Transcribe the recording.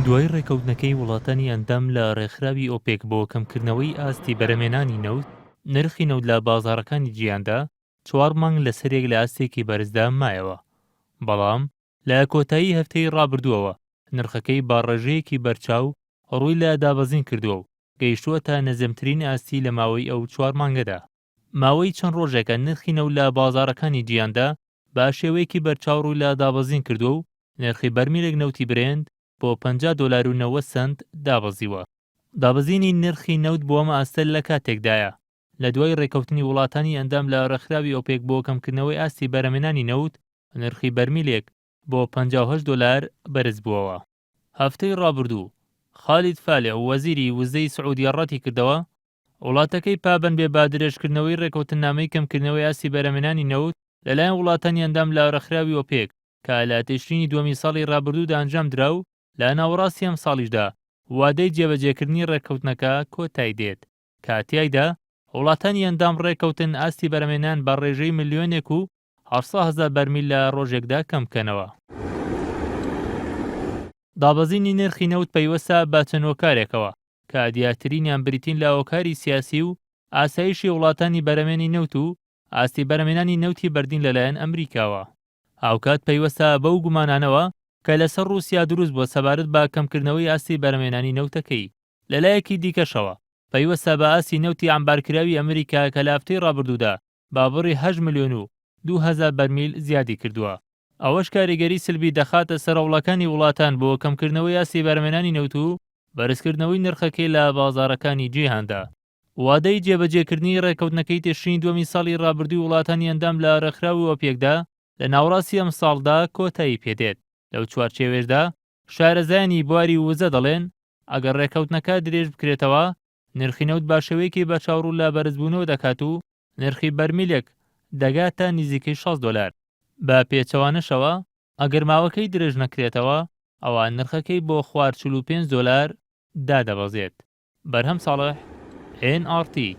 دوای ڕێکەوتنەکەی وڵاتانی ئەندام لە ڕێکخراوی ئۆپێک بۆ کەمکردنەوەی ئاستی بەرهەمهێنانی نەوت، نرخی نەوت لە بازاڕەکانی جیهاندا چوار مانگ لەسەریەک لە ئاستێکی بەرزدا مایەوە، بەڵام لە کۆتایی هەفتەی ڕابردووەوە نرخەکەی بە ڕێژەیەکی بەرچاو ڕووی لە دابەزین کردووە و گەیشتووەتە نزمترین ئاستی لە ماوەی ئەو چوار مانگەدا. ماوەی چەند ڕۆژێکە نرخی نەوت لە بازاڕەکانی جیهاندا بە شێوەیەکی بەرچاو ڕووی لە دابەزین کردووە و نرخی بەرمیلێک نەوتی برێنت بۆ 50 دۆلار و 90 سەنت دابەزیوە. دابەزینی نرخی نەوت بۆ ئەم ئاستە لە کاتێکدایە، لە دوای ڕێککەوتنی وڵاتانی ئەندام لە ڕێکخراوی ئۆپێک بۆ کەمکردنەوەی ئاستی بەرهەمهێنانی نەوت، نرخی بەرمیلێک بۆ 58 دۆلار بەرزبووەوە. هەفتەی ڕابردوو، خالید فالح وەزیری وزەی سعودیە ڕەتیکردەوە، وڵاتەکەی پابەند بێ بە درێژکردنەوەی ڕێککەوتننامەی کەمکردنەوەی ئاستی بەرهەمهێنانی نەوت لەلایەن وڵاتانی ئەندام لە ڕێکخراوی ئۆپێک کە لە تشرینی دووەمی ساڵی ڕابردوودا ئەنجامدرا و لە ناوەڕاستی ئەمساڵیشدا وادەی جێبەجێکردنی ڕێککەوتنەکە کۆتای دێت کە تیایدا وڵاتانی ئەندام ڕێککەوتن ئاستی بەرهەمهێنان بە ڕێژەی ملیۆنێک و 700 هەزار بەرمیل لە ڕۆژێکدا کەمبکەنەوە. دابەزینی نرخی نەوت پەیوەستە بە چەند هۆکارێکەوە کە دیارترینیان بریتین لە هۆکاری سیاسی و ئاسایشی وڵاتانی بەرهەمێنی نەوت و ئاستی بەرهەمێنانی نەوتی بەردین لەلایەن ئەمریکاوە. هاوکات پەیوەستە بەو گومانانەوە کە لەسەر ڕووسیا دروست بووە سەبارەت بە کەمکردنەوەی ئاستی بەرهەمێنانی نەوتەکەی. لەلایەکی دیکەشەوە پەیوەستە بە ئاستی نەوتی عەمبارکراوی ئەمریکا کە لە هەفتەی ڕابردوودا بە بڕی هەشت ملیۆن و 2000 بەرمیل زیادی کردووە. ئەوەش کاریگەری سلبی دەخاتە سەر هەوڵەکانی وڵاتان بۆ کەمکردنەوەی ئاستی بەرهەمهێنانی نەوت و بەرزکردنەوەی نرخەکەی لە بازاڕەکانی جیهاندا. وادەی جێبەجێکردنی ڕێککەوتنەکەی تشرینی دووەمی ساڵی ڕابردووی وڵاتانی ئەندام لە ڕێکخراوی ئۆپێکدا لە ناوەڕاستی ئەمساڵدا کۆتایی پێدێت، لەو چوارچێوەیەشدا شارەزایانی بواری وزە دەڵێن، ئەگەر ڕێککەوتنەکە درێژبکرێتەوە، نرخی نەوت بە شێوەیەکی بەرچاو ڕوو لە بەرزبوونەوە دەکات و نرخی بەرمیلێک دەگاتە نزیکەی 60 دۆلار، بە پێچەوانەشەوە ئەگەر ماوەکەی درێژ نەکرێتەوە ئەوا نرخەکەی بۆ خوار 45 دۆلار دادەبەزێت. بەرهەم ساڵح، ئێن ئاڕ تی.